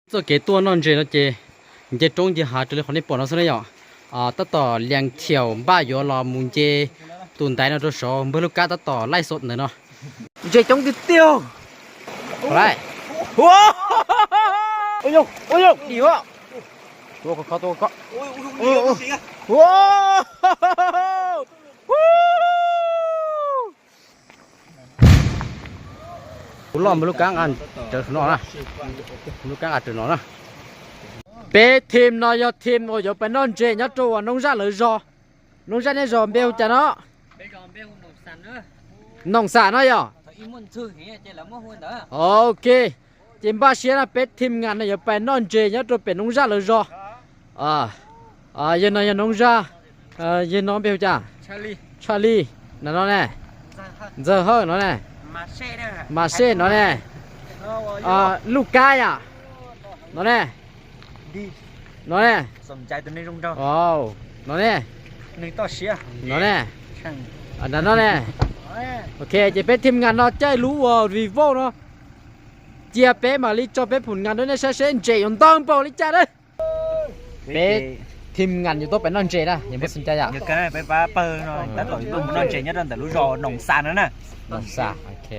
Txoj kev tuaj noj ntses no ces nce roob nce hav raws li qhov nej pom no xwb na yom. Tab tom Lias Thiaum npaj yuav los mus nce tus ntaiv no rau saud, npawg Lub Kab tab tom laij xo ntawm no. Ntses coob tiag tiag. Ua, ua, ua, ua, ua, ua, ua, ua, Kuv loj npawg Lub Kab nqa rawv no na. Lub Kab nqa rawv no na. Peb team no yog team uas yuav pais noj ntses nyob rau uas Nooj Zaj lawv zos. Nooj Zaj nej zos npe hu cas no? Noom Xam no yog? Ok, ces npaj siab na, peb team ngam no yuav pais noj ntses nyob rau pem Nooj Zaj lawv zos. Yawg no yog Nooj Zaj, yawg no npe hu cas? Tshaj Li, no no ne. Ntxawg Hawj no ne. Mas Sej no ne. Luj Kab yam no ne. No ne. No ne. No ne. No ne. Ok, ces peb team ngam no caij lub uas Vivo no cia peb mam li tso peb phom ngam rau nej saib seb ntses yuav ntau npaum li cas na. Peb team ngam yuav tuaj pem noj ntses na, yog npawg Xum Cai yom. Peb pab pawg no tab tom tuaj mus noj ntses nyob rau ntawm lub zos Noom Xam no na. Noom Xam, ok.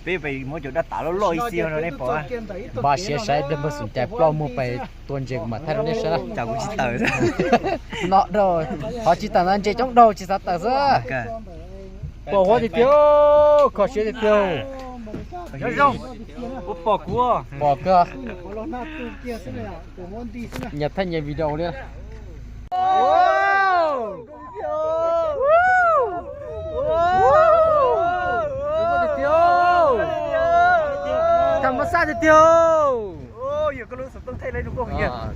Peb muab cov dab tas loj loj ib xi no nej pom. Npaj siab saib pliag npawg Xum Cai ploj muag pais tua ntses kuv mam thaij rau nej saib na. Cas kuv tsis tawm. No rau, qhov tsis tawm ntawd ntses coob dhau tsis xav tawm xwb. Pom huab tiag tiag, kho siab tiag tiag. Pom kuv, pom kawg. Nyias thaij nyias video li. Tham mas xaj tiag tiag.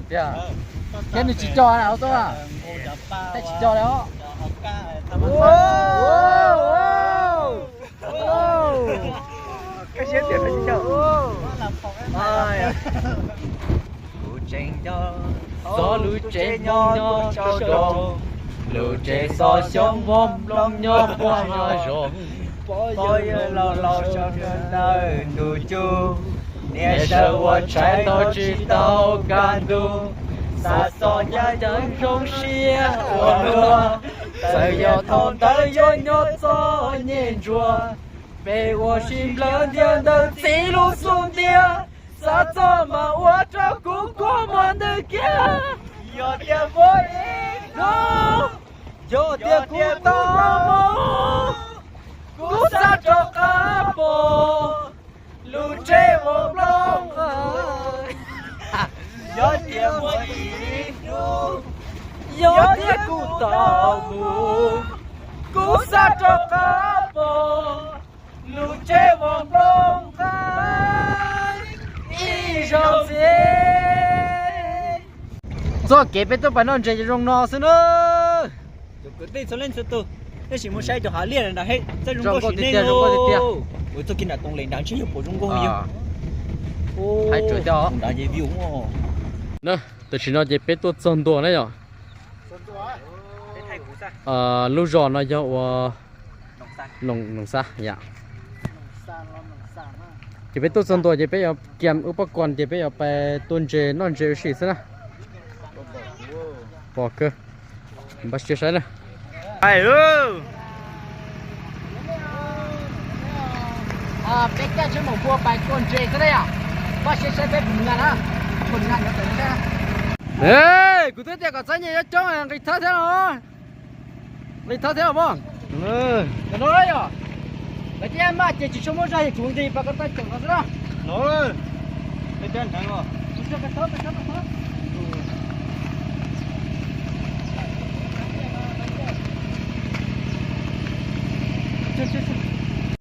Thiab nws tsis co na, thaij tsis co li os. Kuv tseem nyob txog lub tsev nyob nyob rau rau, lub tsev xov xyoob npog nplooj nyob puag nyob zoo. Pog yawg laus laus sawv ntawm ntug cub, niam sawv ua tshais tau tsis tau kaj ntug, xav txog ncaj ncees zoo siab ua luaj, txawm yog thaum ntawd yuav nyob txom nyem ntsuag. Peb ua si nplawg ntiag ntawm txiv lub xub ntiag, xav txog mas ua rau kuv kua muag ntws kiag. Yog tias muaj ib hnub, yog tias kuv tau mus, kuv xav rov qab pom lub tsev ua nplooj. Yog tias muaj ib hnub, yog tias kuv tau mus, kuv xav rov qab pom lub tsev ua nplooj nqa ib zaug ntxiv. Txoj kev peb tuaj pais noj ntses zoo no xwb na. Cov kwv tij txhua leej txhua tus, nej sim mus saib cov hav liaj nram he, txawj zoo nkauj sim neej tiag. Ua txoj kev nram Toom Lees nrad ntshe yog puas zoo nkauj yog. Hais tsuav cov nrad ces view. Na, tam sim no ces peb tuaj txog ntua na yom. Lub zos no yog ua Noom Xab yom. Ces peb tuaj txog ntua ces peb yuav kiam ub pob koos ces peb yuav pais tua ntses noj ntses ua si xwb na. Pom kawg. Npaj siab saib na. Peb caij tsheb maum npua pais tua ntses xwb na yom. Npaj siab saib peb phom ngam na. Phom ngam no tawm saib. Kuv twb tias kom txhob nyiam coob coob, nqis thawb thiab los. Nqis thawb thiab los mog. Tam no yog lawv cov yaj maj ces tsis tshua muaj zog, yog kuv nqis pas ko taw ceem no xwb na.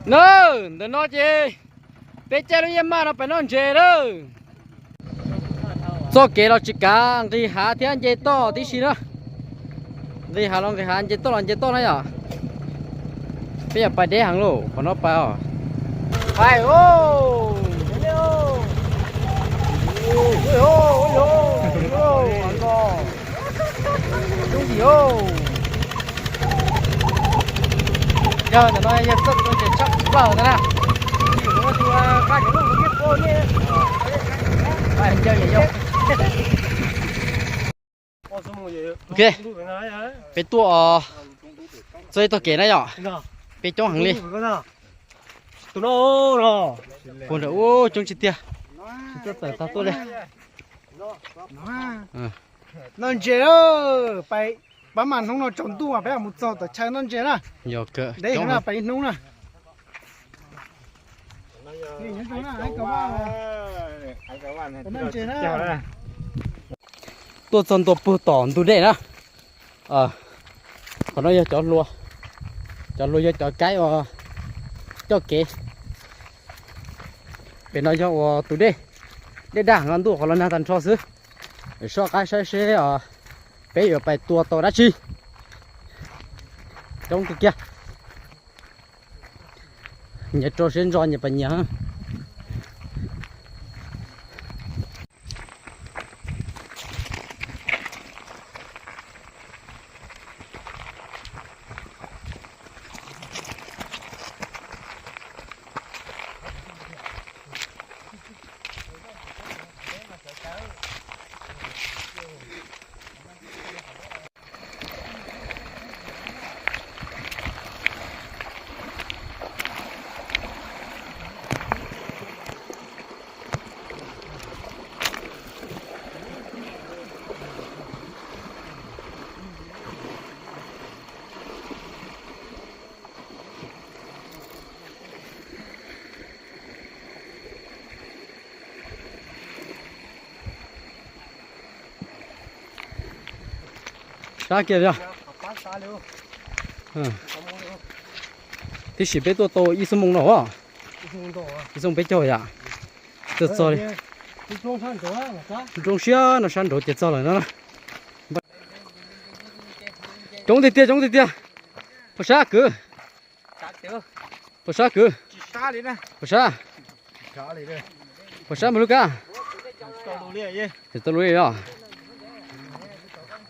Na, ntawm no ces peb caij lub yaj maj no pais noj ntses lawm. Txoj kev los tsis kav, nqis hav thiab nce toj tib si na. Nqis hav los nqis hav, nce toj los nce toj na yom. Peb yuav pais deb heev lauj, qhov no pais os. Pais os. Yog ntawm no yog txoj kev ntses tshaj plaws ntawd na. Yus tus qa cov lub tus kiab pua ne. Ok, peb tuaj txog ib tog kev na yom, peb coob heev li. Puag nram ub coob tsis tiag, tsis tuaj tawm tag tuaj li. Noj ntses, pab mas hnub no tsaus ntuj peb mus txog tom chaw noj ntses na. Yog kawg, ntev heev na, peb ib hnub na. Tuaj txog ntua puag tom ntug dej na. Qhov no yog cov hlua, cov hlua yog cov kaib uas coj kev. Pem no yog uas tus dej, dej daj heev, ntuj qhov los nag tag nrho xwb. Soj qab saib seb peb yuav pais tua tau dab tsi. Coob tiag tiag. Nyias rau siab ntso nyias pais nyias. Sab kiag yog. Tib si peb tuaj tau ib xuab moos no, ib xuab moos peb caug yom. Txog txog li. Nroo siab no sab nraud ces txog lawm no. Coob tiag tiag, coob tiag tiag. Puas sab kwv? Puas sab kwv? Puas sab? Puas sab npawg Lub Kab?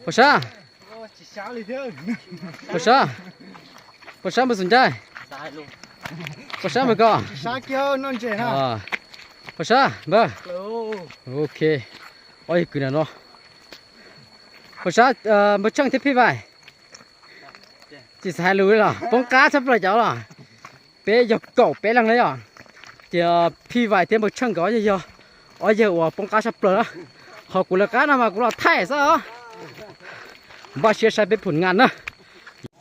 Puas sab? Puas sab? Puas sab npawg Xus Ncaij? Puas sab npawg Koj? Puas sab npawg? Ok. Ob yawg kwv na no. Puas sab npawg Tsheej thiab Phij Vais? Tsis xav hais lus li los poob qab tshaj plaws cov los. Peb yog kaum peb leeg na yom. Ces Phij Vais thiab npawg Tsheej nkawd yog ob yawg uas poob qab tshaj plaws na. Qhov kuv lawv qab no mas kuv los thaij xwb os. Npaj siab saib peb phum ngas na.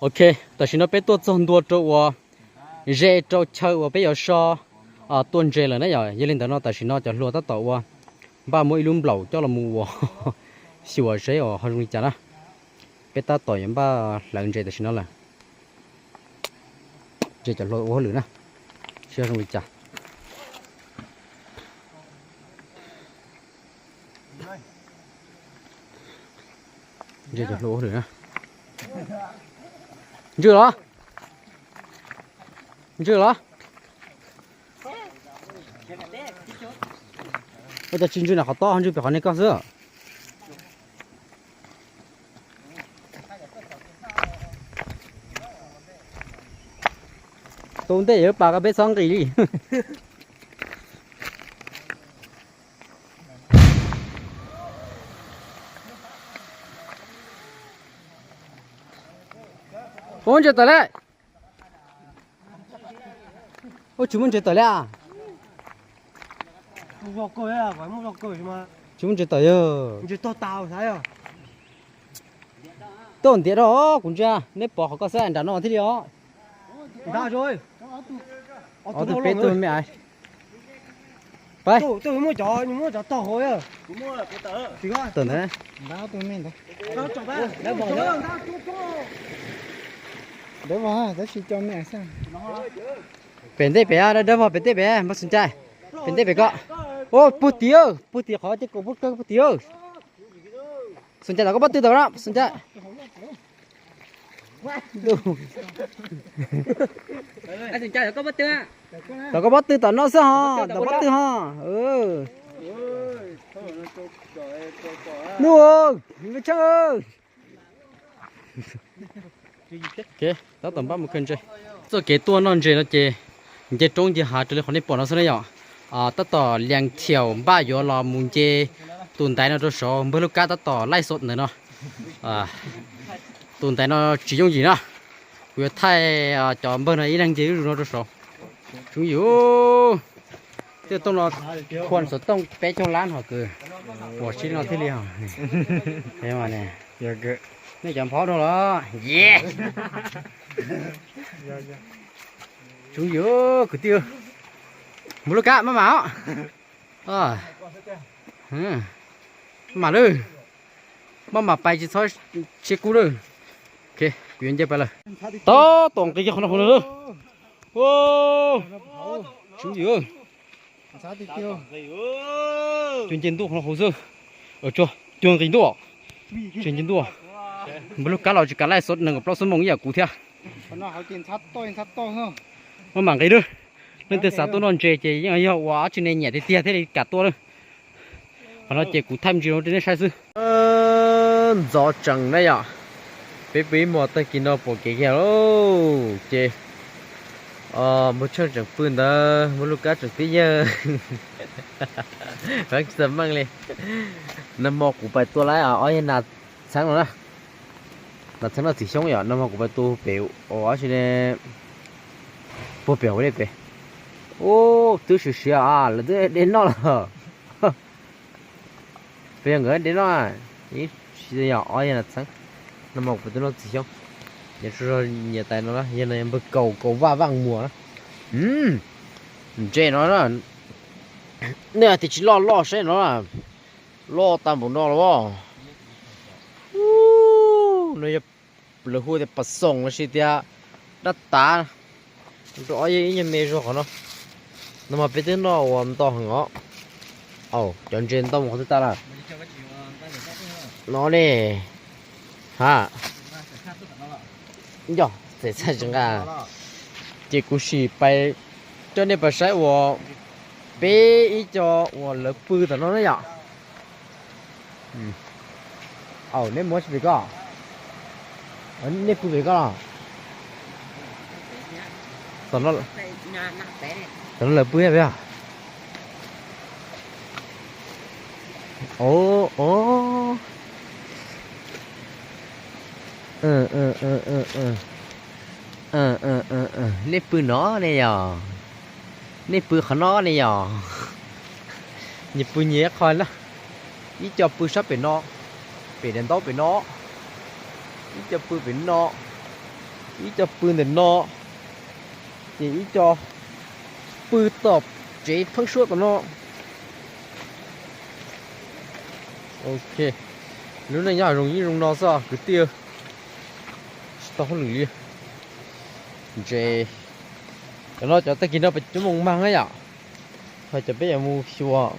Ok, tam sim no peb tuaj txog ntua rau uas ze rau chaw uas peb yuav so tuaj ntses lawm na yom. Yog li ntawd no tam sim no cov hluas tab tom ua npaj muab ib lub nplaum coj los mus ua xyuas seb ho zoo li cas na. Peb tab tom yuav npaj hlawv ntses tam sim no lawm. Ntses cov hluas ua hauj lwm na, seb zoo li cas. Ntses cov hluas ua hauj lwm na. Ntswg los? Ntswg los? Ua cas tsis ntswg na, qhov tob ho ntswg pem qhov nej koj xwb. Tus ntej yuav pas ko peb txhob nqis li. Ua ntses tawm lawm. Ua tsis muaj ntses tawm li a. Tsis muaj ntses tawm yog. Tuaj ntiav rau kuv ntsia, neb pom qhov ko xwb nram no thiaj li os. Ob tug peb tug me aiv. Pab. Tawm ntawd. Dawb vog tab sis cov me aiv xwb. Pem ntej pem, dawb vog pem ntej pem, npawg Xus Ncaij. Pem ntej pem ko. Ua puag tim, puag tim qhov ces kaum puag kawg puag tim. Xus Ncaij tom koj pob tw tau na, Xus Ncaij. Tom koj pob tw tom no xwb ho, tom pob tw ho. Nub, Npawg Tsheej. Tab tom npaj mus khaws ntses. Txoj kev tuaj noj ntses no ces nce roob nce hav raws li qhov nej pom no xwb na yom. Tab tom lias thiaum npaj yuav los mus nce tus ntaiv no rau saud, npawg Lub Kab tab tom laij xov ntawm no. Tus ntaiv no tsis yooj yim na. Kuv yuav thaij cov npawg no ib leeg nce lub zus no rau saud. Tsoom ywg, tej tooj no khuam xov tooj peb caug lab hos kws, uas sib no thiaj li hos. Nej cov nphob dua los. Tsoom ywg, kwv tij, npawg Lub Kab maj mam os. Maj mam lawm, maj mam pais tsis txhob siab kub lawm. Kuv yuav nce pais lawm. Tab tom nqis kiag qhov no hauv lawm. Tsoom ywg, cuag nce ntuj qhov no hauv xwb. Cuag nqis ntuj, tsis nce ntuj. Npawg Lub Kab los tsis kam laij xov nees nkaum plaub xuab moos ib yam kuv thiab. Maj mam nqis lawm. Leej twg xav tuaj noj ntses ces yeej yog ua dab tsi ne, nyiam tiag tiag thiaj li kam tuaj lawm. Qhov no ces kuv thaij me ntsis rau nej saib xwb. Ntxov tsees na yom. Peb pw ib hmos tag kis no pom kev kiag lauj. Ces npawg Tsheej tseem pw ntawd, npawg Lub Kab tseem tib yawg. Tsis tau meej li. Nag hmo kuv pais tua lawm ob yawg nas txheeb no na. Nas txheeb noj txiv xyoob yom, nag hmo kuv pais tua pem, ua dab tsi ne, puag pem hauv dej pem. Ub, twb siav siav a, lawv twb de noj lawm. Peb yog nkawd de noj, ib tsis yog ob yawg nas txheeb. Nag hmo kuv pais tua noj txiv xyoob, nyias tsuas nyias tais no na, yog no yog npawg Kaus, Kaus Vaj Vaj Muas na. Ntses no na, nej tias tsis loj loj saib no na, loj tag npaum no los. No yog lawv hu tias pas xoom los sis tias dab tav, rau ob yawg ib nyuag me zog qhov no. No mas peb twb noj uas nto heev os. Au, cov ntses nto mus qhov twg tag lawm? No ne. Ha. Yog, txawm txhaj tsis nqa, ces kuv sim pais coj nej pais saib uas peb ib co uas lawv pw tom no na yom. Au, neb muab tsis pem koj, nej pw pem koj los? Tom no lawv pw pem os. Au, au. Nej pw no ne yog? Nej pw qhov no ne yog? Nyias pw nyias qhov na. Ib co pw sab pem no, pem daim ntaub pem no. Ib co pw pem no, ib co pw ntawm no, ces ib co pw tom tsev pheeb suab tom no. Ok, lub neej nyob zoo ib zoo no xwb kwv tij, tsis tau hauj lwm li. Ntses, cov no cov tag kis no peb cov mus mag na yom, ho cov peb yuav mus xyuas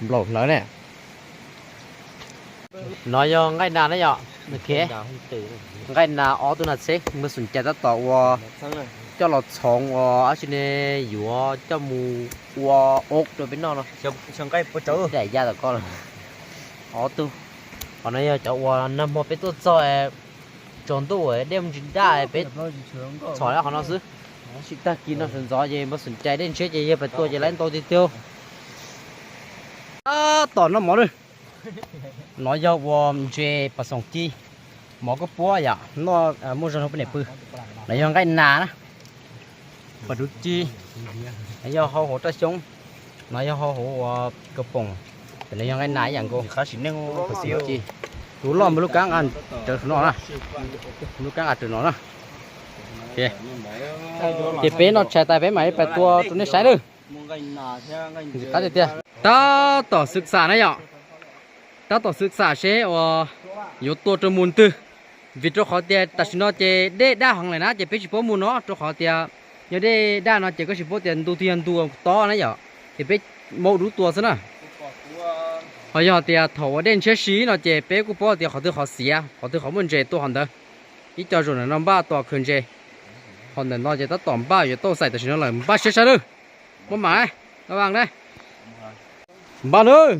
nplaum hlawv ne. No yog nqaij nas na yom. Nqaij nas ob tug nas txheeb, npawg Xoom Cai tab tom ua coj los txhoov uas dab tsi ne, yuav coj mus ua ub rau peb noj no. Daim ya tom koj lawm. Ob tug, qhov no yog cov uas nag hmo peb tuaj txog tsaus ntuj dej mus tsis daj, peb txhom qhov no xwb. Tab sis tag kis no sawv ntxov ces npawg Xoom Cai dej ntshiab ces yawg pais tua ces laib ntau tiag tiag. Tab tom noj mov lawm. No yog ua ntses pas xoom ci, mov koj puab yom, noj muaj zog no poj niam pw. No yog nqaij nas na, pas dub ci, yog hau hauv raj xyoob, no yog hau hauv ua kaus poom, no yog nqaij nas ib yam nkaus. Tus loj npawg Lub Kab nqa rawv no na, Lub Kab nqa rawv no na. Ces peb noj tshais tas peb mam li pais tua rau nej saib lawm. Qab tiag tiag. Tab tom xwm xam na yom, tab tom xwm xam seb uas yuav tua rau mus twg, vim rau qhov tias tam sim no ces dej daj heev lawm na ces peb tsis paub mus no rau qhov tias yog dej daj no ces koj tsis paub tias ntu twg yog ntu tob na yom, ces peb maub dub tua xwb na. Ho yog tias thaum uas dej ntshiab si no ces peb kuj paub tias qhov twg qhov xiav, qhov twg qhov muaj ntses tua qhov ntawd. Ib co zaum ntawm no npaj tos khaws ntses, ho ntawm no ces tab tom npaj yuav tauj xaim tam sim no lawm, npaj siab saib lawm. Muab mam, npaj nawb.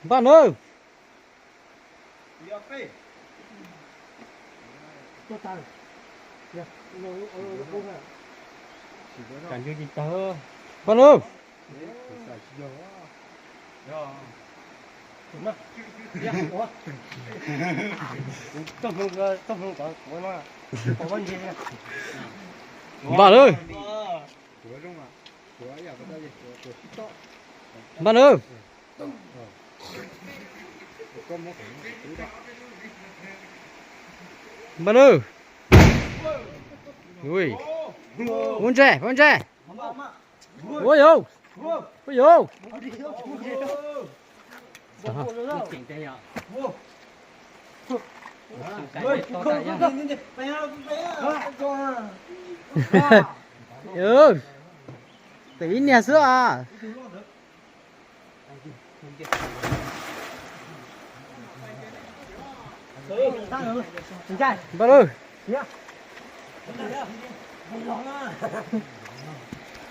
Npaj nawb. Kam ncu tsis tawg. Npaj Nws. Npaj Nws. Npaj Nws. Npaj Nws. Ui. Ua ntsej, ua ntsej. Ua yau. Ua yau. Pem ib niag xwb a. Npaj Nws.